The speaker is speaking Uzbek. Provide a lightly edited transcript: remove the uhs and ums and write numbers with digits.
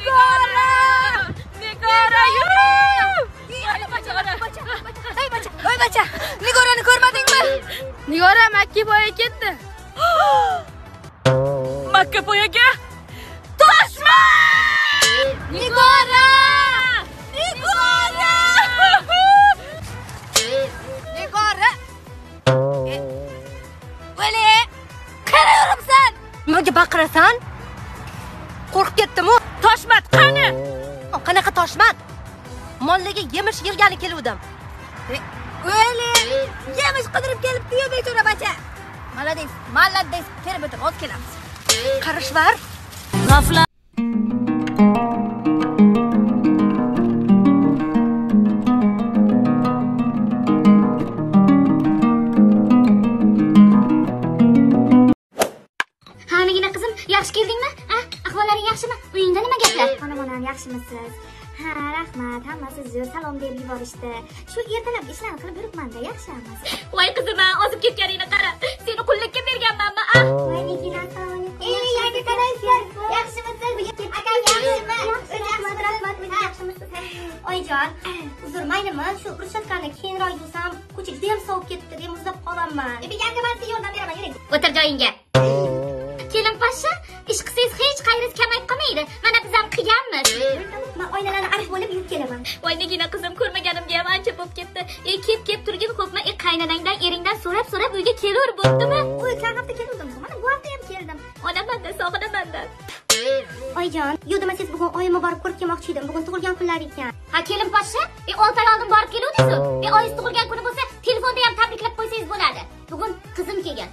Nigora! Nigora, yur! Ey bacha, ey bacha, Nigorani ko'rmadingmi? Nigora Makka poyaga ketdi. Makka poyaga? Toshma! Nigora! Nigora! Nigora! Vali, qayerga yuribsan? Nimaga baqirasan? Qo'rqib ketdim-u. Toshmat qani? Qanaqa toshmat? Mollaga yemish yig'gani keluvdim. Vali, yemish qidirib kelibdi-yu bechora bacha. Malades, malades, terib o'tir, hozir kelamiz. Qarishvar. G'aflat. Ha, nigina qizim, yaxshi keldingmi? A, ahvollaring yaxshimi? Uyingda nima gaplar? Onam, yaxshimisiz? Ha, rahmat, hammasi zo'r, salom deb yuborishdi. Shu ertalab ishlarni qilib yuribman-da, yaxshi hammasi. Voy qizim, ozib ketganingni qara. Seni qullikka berganmanmi, a? Voy Nigina, assalomu alaykum. Ey, yangi tanishlar, yaxshimisiz? Akam yaxshimi? Rahmat, rahmat, yaxshimisiz? Oyijon, uzr, maylimi? Shu rushatkani keyinroq yuvsam, ko'cha juda ham sovib ketibdi, deb muzlab qolaman. Yanga man sizga yordam beraman, yuring. O'tir joyingga. Kelin pasha, ish qilsangiz hech qayeringiz kamayib qolmaydi. Mana biz ham qilganmiz. Men oynalarni arif bo'lib yuvib kelaman. Voy Nigina qizim, ko'rmaganimga ham ancha bo'lib ketdi. Kep turgin xo'pmi? Qaynonangdan, eringdan so'rab-so'rab uyga kelur bo'ptimi? O'tgan hafta keluvdim, mana bu hafta ham keldim. Onamanda, sog'inamanda. Oyijon, yo'q demasangiz bugun oyimni borib ko'rib kelmoqchi edim. Bugun tug'ilgan kunlari ekan. Ha, kelin pasha, 6 oy oldin borib keluvdingiz-ku. Oyingiz tug'ilgan kuni bo'lsa, telefonda ham tabriklab qo'ysangiz bo'ladi. Bugun qizim kelgan.